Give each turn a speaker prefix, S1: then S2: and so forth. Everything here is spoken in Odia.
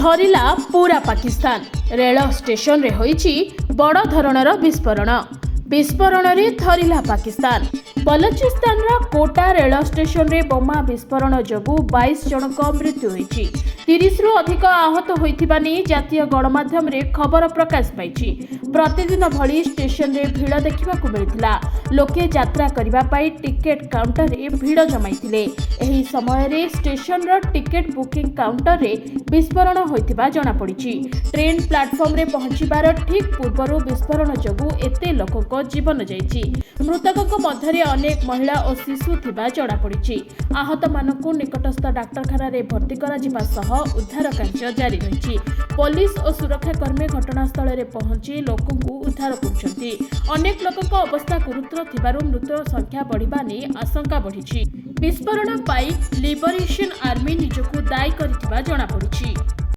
S1: ଥରିଲା ପୁରା ପାକିସ୍ତାନ। ରେଳ ଷ୍ଟେସନରେ ହୋଇଛି ବଡ଼ ଧରଣର ବିସ୍ଫୋରଣ। ବିସ୍ଫୋରଣରେ ଥରିଲା ପାକିସ୍ତାନ। ବଲୁଚିସ୍ତାନର କୋଟା ରେଳ ଷ୍ଟେସନରେ ବୋମା ବିସ୍ଫୋରଣ ଯୋଗୁଁ 22 ଜଣଙ୍କ ମୃତ୍ୟୁ ହୋଇଛି। 30ରୁ ଅଧିକ ଆହତ ହୋଇଥିବା ନେଇ ଜାତୀୟ ଗଣମାଧ୍ୟମରେ ଖବର ପ୍ରକାଶ ପାଇଛି। ପ୍ରତିଦିନ ଭଳି ଷ୍ଟେସନରେ ଭିଡ଼ ଦେଖିବାକୁ ମିଳିଥିଲା। ଲୋକେ ଯାତ୍ରା କରିବା ପାଇଁ ଟିକେଟ୍ କାଉଣ୍ଟରରେ ଭିଡ଼ ଜମାଇଥିଲେ। ଏହି ସମୟରେ ଷ୍ଟେସନର ଟିକେଟ୍ ବୁକିଂ କାଉଣ୍ଟରରେ ବିସ୍ଫୋରଣ ହୋଇଥିବା ଜଣାପଡ଼ିଛି। ଟ୍ରେନ୍ ପ୍ଲାଟଫର୍ମରେ ପହଞ୍ଚିବାର ଠିକ୍ ପୂର୍ବରୁ ବିସ୍ଫୋରଣ ଯୋଗୁଁ ଏତେ ଲୋକଙ୍କ ଜୀବନ ଯାଇଛି। ମୃତକଙ୍କ ମଧ୍ୟରେ ଅନେକ ମହିଳା ଓ ଶିଶୁ ଥିବା ଜଣାପଡ଼ିଛି। ଆହତମାନଙ୍କୁ ନିକଟସ୍ଥ ଡାକ୍ତରଖାନାରେ ଭର୍ତ୍ତି କରାଯିବା ସହ ଉଦ୍ଧାର କାର୍ଯ୍ୟ ଜାରି ରହିଛି। ପୋଲିସ ଓ ସୁରକ୍ଷାକର୍ମୀ ଘଟଣାସ୍ଥଳରେ ପହଞ୍ଚି ଲୋକଙ୍କୁ ଉଦ୍ଧାର କରୁଛନ୍ତି। ଅନେକ ଲୋକଙ୍କ ଅବସ୍ଥା ଗୁରୁତର ଥିବାରୁ ମୃତ ସଂଖ୍ୟା ବଢ଼ିବା ନେଇ ଆଶଙ୍କା ବଢ଼ିଛି। ବିସ୍ଫୋରଣ ପାଇଁ ଲିବରେସନ ଆର୍ମି ନିଜକୁ ଦାୟୀ କରିଥିବା ଜଣାପଡ଼ିଛି।